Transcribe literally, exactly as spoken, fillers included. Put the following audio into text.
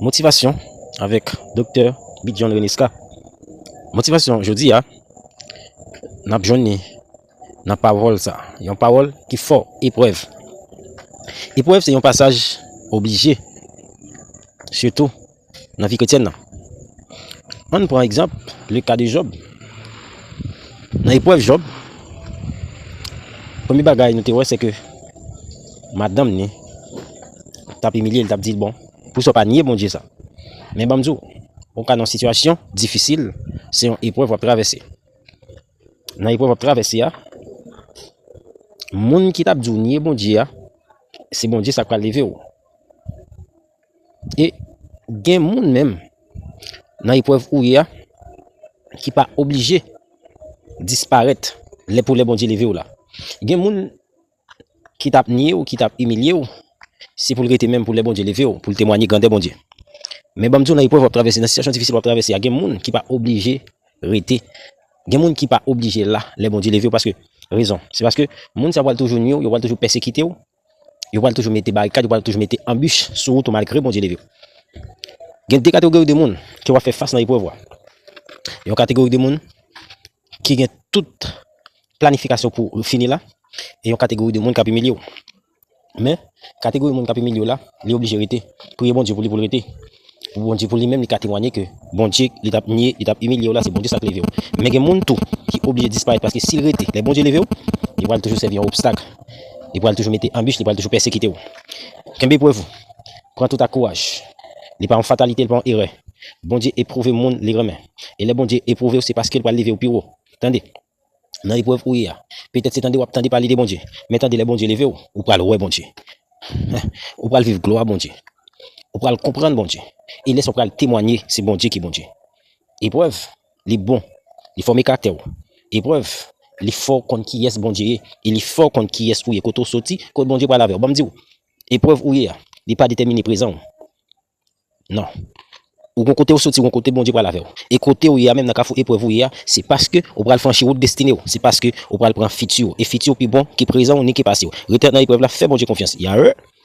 Motivasyon avèk Doktè Bidjon Renisca. Motivasyon jodi a, n ap jwenn li nan pawòl sa. Yon pawòl ki fò, eprèv. Eprèv se yon pasaj oblije, sitou nan vi kretyèn nan. Ann pran egzanp, le ka de Jòb. Nan eprèv Jòb, premye bagay nou te wè, se ke madanm ni t ap imilye l, t ap di l, bon, pou sa w pa nye Bondye sa. Men ban m di w, ou ka nan yon sitiyasyon difisil, se yon eprèv w ap travèse. Nan eprèv w ap travèse a, moun ki t ap di w nye Bondye a, se Bondye sa k pral leve w. E gen moun menm, nan eprèv ou ye a, ki pa oblije disparèt lè pou lè Bondye leve w la. Gen moun ki t ap nye w, ki t ap imilye w, se pou l rete menm pou lè Bondye leve w, pou l temwanye grandè Bondye. Men ban m di w, nan eprèv w ap travèse, nan sitiyasyon difisil w ap travèse a, gen moun ki pa oblije rete. Gen moun ki pa oblije la lè Bondye leve w, paske, rezon, se paske moun sa yo pral toujou nye w, yo pral toujou pèsekite w, yo pral toujou mete barikad, yo pral toujou mete anbich sou wout ou malgre Bondye leve w. Gen de kategori de moun ke w ap fè fas nan eprèv ou a. Yon kategori de moun ki gen tout planifikasyon pou fini la, e yon kategori de moun k ap imilye w. Men, kategori moun k ap imilye w la, li oblije rete. Priye Bondye pou li, pou l rete. Pou Bondye, pou li menm, li ka temwanye ke Bondye, li t ap nye, li t ap imilye w la, se Bondye sa k leve w. Men gen moun tou ki oblije disparèt, paske si l rete, lè Bondye leve w, li pral toujou sèvi yon obstak. Li pral toujou mete anbich, li pral toujou pèsekite w. Kenbe eprèv ou. Pran tout ak kouraj. Li pa yon fatalite, li pa yon erè. Bondye epwouve moun li renmen. E lè Bondye epwouve w, se paske l pral leve w pi wo. Tande, nan eprèv ou ye a, petèt se tande w ap tande pale de Bondye. Men tande, lè Bondye leve w, ou pral wè Bondye. Ou pral viv glwa Bondye. Ou pral konprann Bondye. E lè sa w pral temwanye, se Bondye ki Bondye. Eprèv, li bon. Li fòme karaktè w. Eprèv, li fè w konn kiyès Bondye ye. E li fè w konn kiyès ou ye, kote w soti, kote Bondye pral avè w. Ban m di w, eprèv ou ye a, li pa detèmine prezan w. Non. Ou gon kote w soti, ou gon kote Bondye pral avè w. E kote w ye a menm nan kafou eprèv ou ye a, se paske ou pral franchi wout destine w. Se paske ou pral pran fiti w. E fiti w pi bon ke prezan w ni ke pase w. Rete nan eprèv la, fè Bondye konfyans. Yare.